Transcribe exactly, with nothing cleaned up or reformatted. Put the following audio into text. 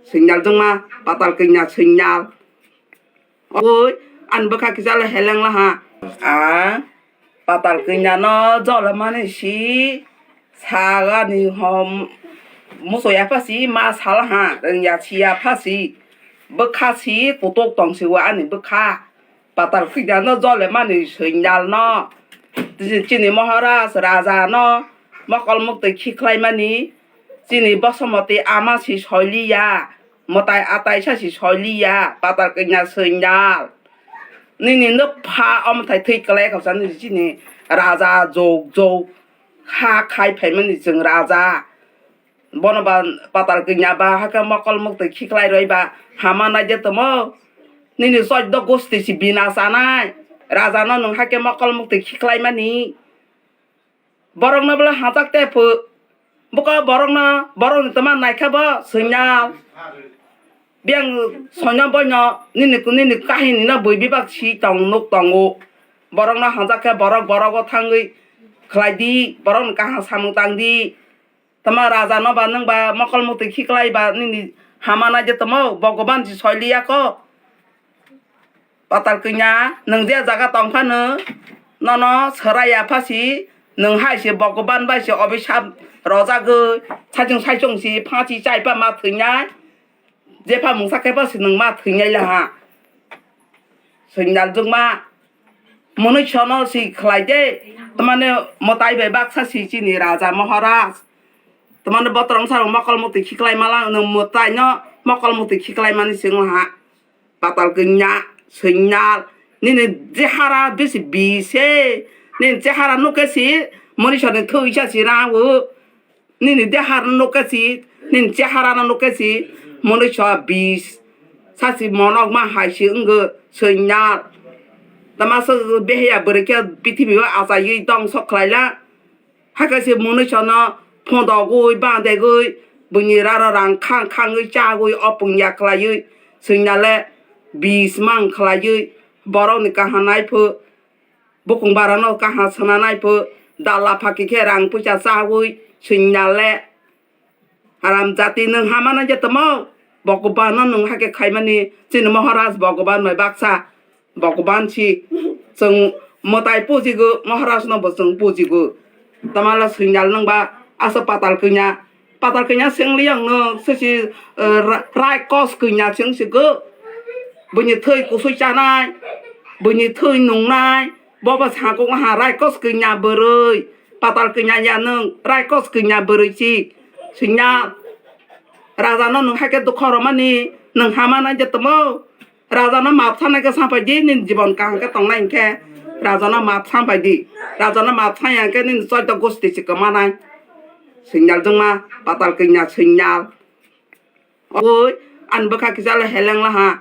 Swinyal jwngma, patal kanya swinyal. Oi, ani bwkha kisa le heleng laha. A patal kanya no jole mani si sagani hom musoya phasi ma salaha, rengya siya phasi. Bwkha si kutuk tong si wa ani bwkha. Patal kanya no jole mani swinyal no. Chini Maharaj raja no mokol muktwi khiklai mani. Chini Bosomoti ama si soiliya. Mwtai atai sa si soiliya, patal kanya swinyal. Nini nwpha omothai thwi kwlai kha sa nini chini raja jog jog kha khai phaimani chwng raja. Bono ba patal kanya ba hakhe mokol muktwi khiklai roi ba hama naide tomo. Nini choddo gosti si bina chanai. Raja no nwng hakhe mokol muktwi khiklai mani. Borokno bwle hajak te phu. Buko borokno, borokni twma naikha bo swinyal. Biyang soino boino nini, nini kahini no bui bibak si tong nuk tongo. Borokno hajak khe borok borogo thangwi khlai di, borokni kaham samung tang di. Tama raja no ba nwng ba mokol muktwi khiklai ba nini hama naide tomo Bhogoban si soiliya kho. Patal kanya, nwng je jaga tong phano, nono swraiya phasi, nwng hai se Bhogoban bai se obisap rojagwi, saichung saichung si phansi chaipa ma thwinai, jepha mungsa khe phasi nwng ma thwinai laha. Swinyal jwngma, mwnwi sono si khlai de, tamane mwtai bai baksa si chini raja Maharaj. Tamane botorong sarong mokol muktwi khiklai mala, nwng mwtai no mokol muktwi khiklai mani se wng laha. Patal kanya, swinyal, nini chehara bisi bise, nini chehara nukhe si, mwnwi soni thwi sa si rang o, nini dehar nukhe si, nini chehara no nukhe si, mwnwi so bis, sa si monok ma hai si wngkhe swinyal. Tama se beheya bwrwi khe prithibi o achaiwi dongso khlaila. Hakhe se mwnwi sono phondogwi, bandegwi, buini rara rang khang khangwi chagwi, opung ya khlaiwi, swinyale bis mang khlaiwi, borokni kaham naiphu, bukung barano kaham swnanaiphu, dalla phaki khe rang puisa chawi, swinyale. Haram jati nwng hamana je tamo, Bhagwan no nwng hakhe khaimani, chini Maharaj Bhagwan bai baksa, Bhagwan si, chwng mwtai pujigo, Maharaj no bo chwng pujigo. Tamala swinyal nwng ba, asa patal kanya, patal kanya sengli ang no, sisi, eh, ra-, raikos kanya seng sigo. Buini thwi kusui chanai, buini thwi nungnai, bobo sakung ha raikos kanya bwrwi, patal kanya ya nwng, raikos kanya bwrwi si, swinyal. Raja no nwng haikhe dukha romani, nwng hamana je tamo. Raja no map sanai khe sapai di, nini jibon kaham khe tongnai hinkhe. Raja no map sapai di. Raja no map saya hinkhe nini choito gosti si kwmanai. Swinyal jwngma, patal kanya swinyal. Oi, ani bwkha kisa le heleng laha.